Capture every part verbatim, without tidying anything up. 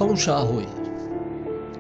ܬܠ ܘܫܗܘܝ. ܐܗܐ ܣܠܐ ܫܗܘܝ ܣܝܣܐ ܠܐ ܝܫܒܐ، ܣܟܬܐ ܙܡܣܢܝ ܟܪܐ ܬܠܐ ܝܫܒܐ. ܒܪܘܐ ܘܟܢ ܣܠܐ ܒܡܢܓܐ ܘܒܪܐ، ܟܫܘܟܘܫܬܢܐ ܡܪܙܐ ܝܫܒܝ ܐܪܐ. ܣܪܕܒܐ ܣܪܐ ܬܩܬ ܦܪܘܟܢ ܒܝ، ܟܙܝ ܣܪ ܫܟܪܬܐ ܘܢܬܪܟܢ ܒܝ، ܦܪܡܢܝ ܪܟܝ ܐܘܓܠܐ ܘܝܗܒܐ، ܣܝܢܐ ܘܟܠܒܐ ܫܬܪܓܡ ܓܪܢܒܐ. ܓܘܙܪܝ ܓܝܪܝܐ، ܓܘܙܪܓܐ ܒܪܝܐ، ܫܘܢܡܐ ܦܘܫܝܐ، ܗܡܝܠܝܐ ܕܪܝܐ، ܢܩܠ ܦܠܡܢ ܘܢܐܪܐ ܘܢܪܐ، ܚܝܘܢܐ ܟܘܝ ܦܢܓܝܢܐ ܡܪܐ. ܙܡܣܢ ܦܝ ܓܘܪܐ ܟܝܫܝܐ ܘܕܫ ܕܡܘ، ܙܝܘܝ ܣܪܟܫܫ ܬܠܢܣܐ ܬܡܘ، ܟܡܟܡ ܓܘܫܘ ܠܐ ܐܘܪܝܘ، ܓܪܘܟܢܘ ܬܢܓܘ ܪܘܟܐ ܡܪܝܘ، ܣܘܒܐ ܬܩܬܝ ܐܡܐ ܘܙܝܘܐ، ܚܘܬܒܫ ܐܘܪܕܘ ܪܘܙܐ ܓܢܝܘܐ. ܓܐ ܦܝܟܝܢܐ ܦܘܗܝ ܙܘܬܘܢܝ، ܓܐ ܢܡܝ ܫܢܝ ܪܘܚ ܘܪܘܢܝ، ܓܐ ܗܢ ܦܪܟܡܘ ܦܝܕܪܝ ܢܡܢܝ، ܓܐ ܗܢ ܗܡܝܠܝ ܦܝܟܢܝ ܘܟܡܝ. ܣܪܢܓܡ ܐܣܘ ܟܘܬ ܐܘܬܢܝ، ܪܝܫܘ ܬܘܢܝ ܝܗܒܐ ܒܪܝ، ܕܪܘ ܦܪܟܡܘ ܦܝܕܪܝ ܢܡܝܐ، ܬܩܢ ܢܪܡܘ ܒܝ ܒܝܕܪܝ ܟܡܝܐ. ܡܘܠܐ ܟܘܬܪܘ ܚܘܬܩܠ ܟܝܫܐ، ܕܪܣܘܙܝ ܚܡܝܢ ܕܪܘܢܫ ܐܝܫܐ. ܓܪܡܘ ܒܣܢܐ ܟܠܝ ܘܝܓܘܢ، ܫܢܘ ܡܠܗܣܡ ܐܡܢܐ ܡܠܢ، ܟܡ ܓܠܢܘ ܦܝܪܘ ܟܠܫ ܟܪܕܘ ܟܡ، ܓܪܕ ܫܪܦ ܦܪܣܐ ܝܩܪܝܙ ܐܘܪܡ. ܓܪܣܡܝ ܘܝܪܕ ܒܒܫ ܕܠܘܐ، ܦܪܟܝܢܐ ܥܘܪܦܝ ܣܪܓܡ ܙܝܘܐ. ܦܪܣܐ ܟܝ ܒܫܘ ܐܝܡܐ ܗܪ ܣܟܬ، ܕܠܝ ܒܟܬܢܐ ܒܠܝܡܐ ܒܟܬܐ. ܝܓܝܡܐ ܣܟܬ ܘܓܘܙܪܢ ܗܪ ܣܟܬ، ܓܗܐ ܘܡܫܗܘ ܕܡܝ ܘܡܐܘ ܬܟܬ. ܚܘܦܣܐ ܒܙܢܘ ܒܢܪܝ ܘܝܓܗܢ، ܗܡ ܡܪܝ ܓܗܢܐ ܘܗܡ ܐܠܦ ܫܬܢ. ܡܢ ܦܝܢ ܙܝܟܢܐ ܠܝܢܝ ܡܕܝܢܐ، ܗܡ ܕܡ ܫܒܝܢܐ ܘܩܣܝܡ ܐܓܢܝܢܐ، ܐܝܣܐ ܐܠܝ ܓܪܓ ܓܝܫܐ ܓܪܡܢܐ، ܣܝܪ ܫܘܪܢ ܘܐܝܢܐ ܘܪܡܢ. ܫܘܢܐ ܫܗܢ ܘܟܡ ܕܪܝ ܟܪܝܐ، ܝܓܝ ܐܡܢܢܐ ܐܠܦ ܘܐܘ ܕܪܝܐ. ܓܘܢܐ ܓܪܡ ܒܝܐ ܒܘ ܟܚܡܐ ܚܝܫܢ، ܟܘܢ ܗܘܪ ܓܪܡܢܝ ܘܕܐܟܝ ܢܡܢ. ܒܬܝܪܘ ܬܣܠ ܓܪܦܬܝܫ ܗܘܪܕܐ، ܚܡܝܫ ܡܬܝܪܘ ܙܘܚܐ ܒܝܫ ܒܪܕܐ. ܦܝܪܐ ܚܣܚܣܐ ܘܓܘܫܫ ܕܪܒܐ، ܬܩܢ ܢܡܐ ܒܝ ܘܘܫ ܡܕܪܒܐ، ܐܙܡܘܢܐ ܒܝ ܒܝ ܘܪܫܘܙܬܫ، ܐܡܐ ܘܕܢܓܘ ܓܝܪܢܐ ܒܬܫ. ܪܙܡܐ ܟܝ ܣܟܬܐ ܘܐܝܢܐ ܡܝ ܣܟܬܘ، ܕܡܝ ܘܟܘ ܣܠܢ ܬܘܝ ܘܓܬܟܬܘ. ܒܣ ܓܝܘܝ ܣܟܬܝ ܘܒܣܟܬܝ ܓܝܘܝ، ܟܘܢ ܝܘܢ ܝܢܐ ܟܡܐ ܟܘ ܒܒܝ. ܐܝܡܐ ܣܟܬܐ ܘܘܫܢ ܡܝ ܦܠܝ، ܕܣܬܢܘ ܩܘܪܝ ܓܘܡܝܢܘ ܡܠܝ. ܣܟܬܝ ܐܘܝܢܘ ܐܝܡܐ ܝܓ ܡܣܘܝ، ܡܣܘܝ ܓܝܘܝ ܓܡܘ ܒܝ ܐܘܝ. ܐܪܒܝܢܝ ܓܘ ܠܐܪܘ ܓܘܙܪܢ ܡܐ، ܟܝܘܐ ܬܪܝ ܕܢܕܣܘ ܟܡܐ. ܚܘܝ ܣܟܬܝ ܟܣܪ ܘܘܪ ܫܗܢ، ܟܘ ܣܪܟܘ ܡܝܪܓܘܪ ܫܗܢ. ܐܝܣܐ ܕܪܒܐ ܕܘܪܘ ܣܝܪܘܢܝ، ܢܝܢ ܘܗܪ ܫܢܐ ܘܕ ܚܙܡ ܙܢܝ. ܐܝܡܢ ܐܒܒܐ ܘܐܢܐ ܬܓܕܢ، ܪܘܟܝܢܐ ܪܘܟܝ ܘܐܢܐ ܫܒܢܢ. ܘܣܢ ܘܪܒܐ ܬܝܪܐ ܒܝܘ ܟܡܢ، ܣܟܡܐ ܙܢܐ ܘܒܝܘ ܟܘܠܟܝ ܘܕܪܡܢ. ܬܐ ܪܘܟܝ ܣܟܡܐ ܘܒܪܘܕ ܪܓܒܙܝ، ܒܙܠܡܐ ܒܟܝܦ ܚܘܬܐ ܩܘܪܒܙܝ. ܘܣܟܡܐ ܒܝܘ ܦܝܦܝ ܗܓܪܐ، ܟܐ ܬܝܪ ܒܪܐ ܒܝܘ ܓܪܘܠܝܐ ܓܪܕܐ. ܐܪܟܠܝ ܒܦܐ ܟܫܐ ܘܟܫܟܪܐ، ܓܪܓܝ ܟܫܐ ܚܘܒܠܝ ܒܪܐ. ܐܢܐ ܪܘܝܢܝܫ ܒܕܘܬܐ ܦܪܐ، ܚܪܝܟܐ ܬܘܡܘ ܐܠܝܫܐܝܫ ܒܪܐ. ܬܘܦܝ ܟܫܢܐ ܠܝܢܝ ܕܝܢܐ، ܡܢ ܘܩܬܘ ܕܝܠܝ ܡܕܠܫܢܐ ܒܝ. ܙܡܘ ܓܘܪܝܫܐ ܘܗܡܢܘ ܦܟܫܐ، ܕܝܢܐ ܡܘܡܙܢܘ ܓܪܝܢ ܟܫܐ. ܒܝܐ ܦܝ ܒܙܢܘ ܚܪܚܪܘ ܕܣܝܡ، ܬܦܠ ܒܣܟܪܘ ܝܓܝ ܓܪܟܣܝ. ܐܝܢܐ ܢܙܪܘ ܢܣܝܡܝ ܩܠܐ، ܣܟܬܘ ܟܝܘܝ ܒܝܐ ܒܝܪܝ ܟܫܬܐ. ܝܓܝ ܙܡܝܢܘ ܙܡܝ ܒܝ ܟܪܝ، ܦܝܣܡܢܢܘ ܦܝܕ ܓܪܝ. ܙܡܘ ܬܠܝܐ ܫܘܢܐ ܡܫܒܣܢ، ܦܘܣܫ ܠܘܢܘ ܡܘܫܟܘܢܐ ܪܣܢ. ܪܘܝܘ ܓܪܘܐ ܗܪ ܐܦܘ ܝܠܘ، ܦܘܬܢܐ ܕܡܝ ܘܒܝܢܐ ܒܬܠܘ. ܟܢ ܪܘܝܘ ܕܡܘ ܙܡܝ ܟܪܝܘ، ܡܢܐ ܕܝܪܘ ܪܘܝܢܐ ܕܝܪܝܘ. ܓܝܓܘ ܓܡ ܕܠܝ ܘܢܐ ܘܝܡܢܐ، ܟܡ ܪܒܝܢܐ ܝܘ ܒܝܗܒܘ ܡܦܢܐ. ܢܠܘ ܗܘܪܡ ܟܘܒܐ ܟܘܠܒܝ، ܙܡܡ ܟܪܝ ܒܝܘ ܐܝܫ ܡܢܣܪܒܝ. ܕܟܘ ܐܣܢܝ ܘܙܡܘ ܓܝܢܝ ܒܝ، ܒܣܘ ܐܣܬܝ ܘܒܪܕܝ ܓܝܢܝ ܒܝ. ܓܝܪܡ ܘܪܕܐ ܒܝܘ ܓܝܢ ܒܝ ܙܪܒܝܢܐ، ܢܐ ܡܪܓܡ ܝܗܒܝ ܘܢܐ ܪܙܓܪ ܒܝ. ܣܪܢܓܡ ܐܡܝܘ ܬܠܐ ܫܦܝܬܘ، ܡܢ ܐܝܟܐ ܒܪܕܐ ܘܟܪܕܐ ܫܦܬܘ. ܟܪܕܐ ܫܗܡܪܐ ܘܪܐ ܠܘ ܒܙܠܝ، ܓܘ ܓܘܪܟܝ ܟܪܓܘ ܓܘܓܠܝ. ܓܘܪܐ ܦܪܦܝܢܘ ܦܪܣܘܪܘܝ ܡܕܝܐ، ܚܝܘܢܐ ܡܢܝܐ ܘܪܢܓܪܘܝ ܡܕܝܐ، ܓܘ ܡܕܝܐ ܓܝܪܘ ܓܘܢܐ ܦܪܫ ܒܝ، ܓܘܪܟܝ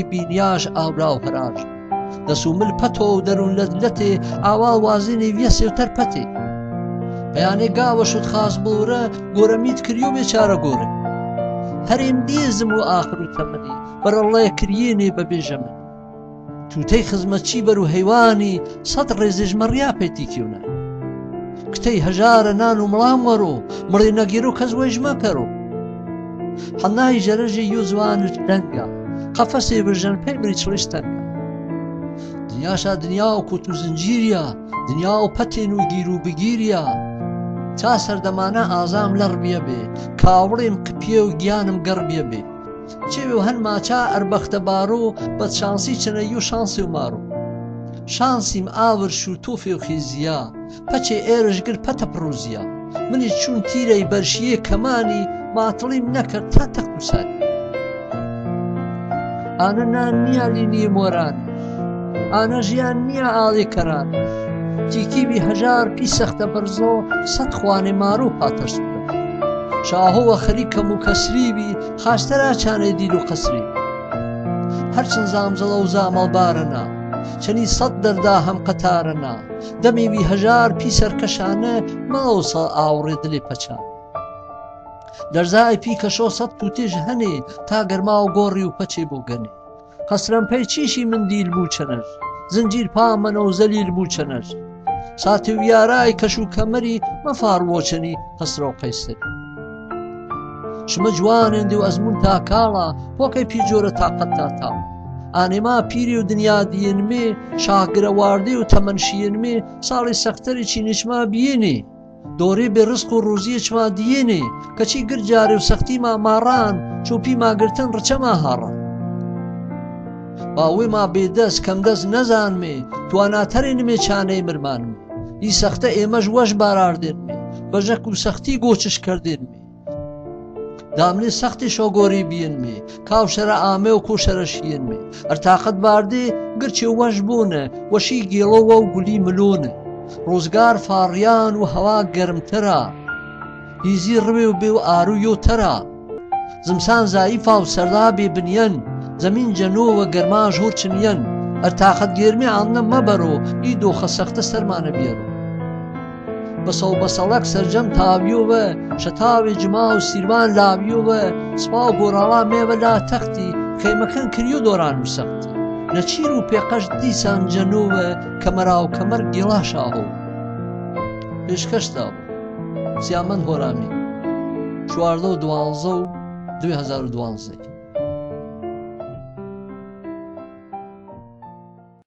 ܒܝܢܝܫ ܐܘܪܐ ܘܗܪܫ. ܕܣܘܡܠ ܦܬܘ ܘܕܪܘܢ ܠܕܠܬܐ، ܐܘܐ ܘܙܝܢܐ ܘܝܣܐ ܘܬܪܦܬܐ. ܦܝܢܐ ܓܘܐ ܫܘܬ ܚܙܒܘܪܐ، ܓܘܪܐ ܡܝܬ ܟܪܝܘ ܒܝ ܟܪܐ ܓܘܪܐ. ܗܪ ܐܝܡ ܕܝܙܡ ܘܐܚܪܘ ܬܡܢܝ، ܒܪ ܐܠܗ ܟܪܝܢܐ ܒܒܝ ܙܡܢܝ. ܬܘܬܝܗܝ ܚܙܡܬܟܝ ܒܪܘ ܗܝܘܢܝ، ܣܬܪ ܪܙܐ ܙܡܪܝܐ ܦܝܬܝ ܟܝܘܢܐ. ܟܬܝܗܝ ܗܙܪܐ ܢܢܘ ܡܠܡܪܘ، ܡܪܝܢܐ ܓܝܪܘ ܟܙܘܝ ܙܡܟܪܘ. ܗܢܝܗܝ ܙܪܙܐ ܝܘܙܘܢܐ ܕܢܓܐ، ܩܐ ܦܣܐ ܒܪܙܢ ܦܝܡܪܝ ܬܪܝܣ ܬܢܓܐ. ܕܢܝܐ ܫܐ ܕܢܝܐ ܘܟܘܬܘ ܙܢܓܝܪܝܐ، ܕܢܝܐ ܘܦܬܢ ܘܓܝܪܘ ܒܓܝܪܝܐ. ܟܣܪ ܕܡܢܐ ܐܙܡ ܠܪܒܝܐ ܒܝ، ܟܘܪܝܡ ܩܦܝܐ ܘܓܝܢܡ ܓܪܒܝܐ ܒܝ. ܟܝܘ ܗܢ ܡܟܐ ܐܪܒܚܬܐ ܒܪܘ، ܒܬ ܫܢܣܝ ܟܢܝܘ ܫܢܣܐ ܘܡܪܘ. ܫܢܣܝ ܡܥܒܪ ܫܘܬܘܦܐ ܘܚܙܝܐ، ܦܟܝ ܐܪܫ ܓܪ ܦܬܐ ܦܪܘܙܝܐ. ܡܢ ܟܘܢ ܬܝܪܝ ܒܪܫܝܐ ܟܡܢܝ، ܡܛܠܝ ܡܢܟܪ ܬܬܩ ܘܣܢܝ. ܐܢܐ ܢܢܝܐ ܠܝܢܝ ܡܘܪܢܝ. ܐܢܐ ܙܝܢܝܐ ܐܠܝ ܟܪܢܝ. ܟܝܟܝ ܒܝ ܗܙܪ ܦܝܣܚܬܐ ܒܪܙܘ، ܣܬܚܘܢܐ ܡܪܘ ܦܬܪ ܣܘܪ. ܫܗܘܐ ܚܪܝܟܡ ܘܟܣܪܝ ܒܝ، ܚܫܬܪܐ ܟܢܝ ܕܝܠܘ ܩܣܪܝ. ܗܪ ܟܢ ܙܡܙܠܐ ܘܙܡܠ ܒܪܢܐ، ܟܢܝ ܣܕܪ ܕܗܡ ܩܬܪܢܐ. ܕܡܝ ܒܝ ܗܙܪ ܦܝܣܪ ܟܫܢܐ، ܡܠܘܣܐ ܐܘܪܝ ܕܠܝ ܦܟܢܐ. ܕܪܙܝ ܦܝܟܐ ܫܘܣܬ ܬܘܬܝ ܙܗܢܐ، ܬܐ ܓܪܡܐ ܘܓܘܪܝ ܘܦܟܝ ܒܘܓܢܐ. ܩܣܪܢ ܦܝܟܝ ܫܝ ܡܢܕܝ ܠܡܘܟܢܐ، ܙܢܓܝܪ ܦܡܢܐ ܘܙܠܝ ܠܡܘܟܢܐ. ܣܬܝ ܘܝܪܝ ܟܫܘ ܟܡܪܝ، ܡܦܪܘܟܢܝ ܩܣܪܐ ܘܩܝܣܪܝ. ܫܡܐ ܓܘܢܢ ܕܝܘ ܐܙܡܘܢ ܬܐ ܟܠܐ، ܦܘܩܝ ܦܝܓܘܪܐ ܬܐ ܩܕ ܬܐ ܬܐ. ܐܢܝ ܡܐ ܦܝܪܝ ܘܕܢܝܐ ܕܝܢ ܡܐ، ܫܗܓܪܐ ܘܪܕܝ ܘܬܡܢ ܫܝܢ ܡܐ، ܣܠܝ ܣܩܬܪܝ ܟܝܢܝ ܫܡܐ ܒܝܢܝ. ܕܘܪܝ ܒܝ ܪܙܩ ܘܪܘܙܝ ܟܡܐ ܕܝܢܝ، ܟܟܝ ܓܪܓܪܝ ܘܣܩܬܝ ܡܐ ܡܪܢ، ܟܘܦܝ ܡܐ ܓܪܬܢ ܪܟܡܐ ܗܪܢ. ܒܘܝ ܡܐ ܒܝܕܣ ܟܡܕܣ ܢܙܢ ܡܐ، ܬܘܢܐ ܬܪܝܢ ܡܐ ܟܢܝ ܡܪܡܢ ܡܐ. ܐܝ ܣܩܬܐ ܐܝܡܫ ܘܫ ܒܪܪܕܢ ܡܐ، ܒܙܩ ܘܣܩܬܝ ܓܘ ܟܫܟܪܕܢ ܡܐ. ܕܡܢܝ ܣܩܬܝ ܫܘܓܘܪܝ ܒܝܢ ܡܐ، ܟܘܫܪܐ ܐܡܐ ܘܟܘܫܪܐ ܫܝܢ ܡܐ. ܐܪܬܩܬ ܒܪܕܝ ܓܪܟܝ ܘܫ ܒܘܢܐ، ܘܫܝ ܓܝܠܘ ܘܓܘܠܝ ܡܠܘܢܐ. ܪܘܙܓܪ ܦܪܝܢ ܘܗܘܐ ܓܪܡܬܪܐ. ܗܝܙܝ ܪܒܝ ܘܒܝܘ ܐܪܘ ܝܘܬܪܐ. ܙܡܣܢ ܙܐܝܦܐ ܘܣܪܕܐ ܒܝ ܒܢܝܢ، ܙܡܝܢ ܓܢܘܒܐ ܓܪܡܐ ܙܗܘܪ ܟܢܝܢ. ܐܪܬܩܬ ܓܪܡܝ ܥܢܐ ܡܒܪܘ، ܐܝ ܕܘܚܐ ܣܩܬܐ ܣܪܡܢܐ ܒܝܪܘ. ܒܣܘ ܒܣܠܟ ܣܪܓܡ ܬܒܝܘܒܐ، ܫܬܒܐ ܓܡܐ ܘܣܝܪܘܢ ܠܒܝܘܒܐ، ܨܦܘ ܓܘܪܠܐ ܡܝܒܐ ܠܐ ܬܩܬܝ، ܚܝܡܟܢ ܟܪܝܘ ܕܘܪܢ ܘܣܩܬܝ. ܢܟܝܪܘ ܦܝܩܫ ܕܝܣܢ ܓܢܘܒܐ، ܟܡܪܐ ܘܟܡܪ ܓܝܠܐ ܫܗܘ. ܦܝܫܟܫܬܐ، ܣܝܡܢ ܗܘܪܡܝ. ܫܘܪܕܘ ܕܘܢܙܘ، ܕܘܝ ܗܙܪ ܘܕܘܢܙܐ.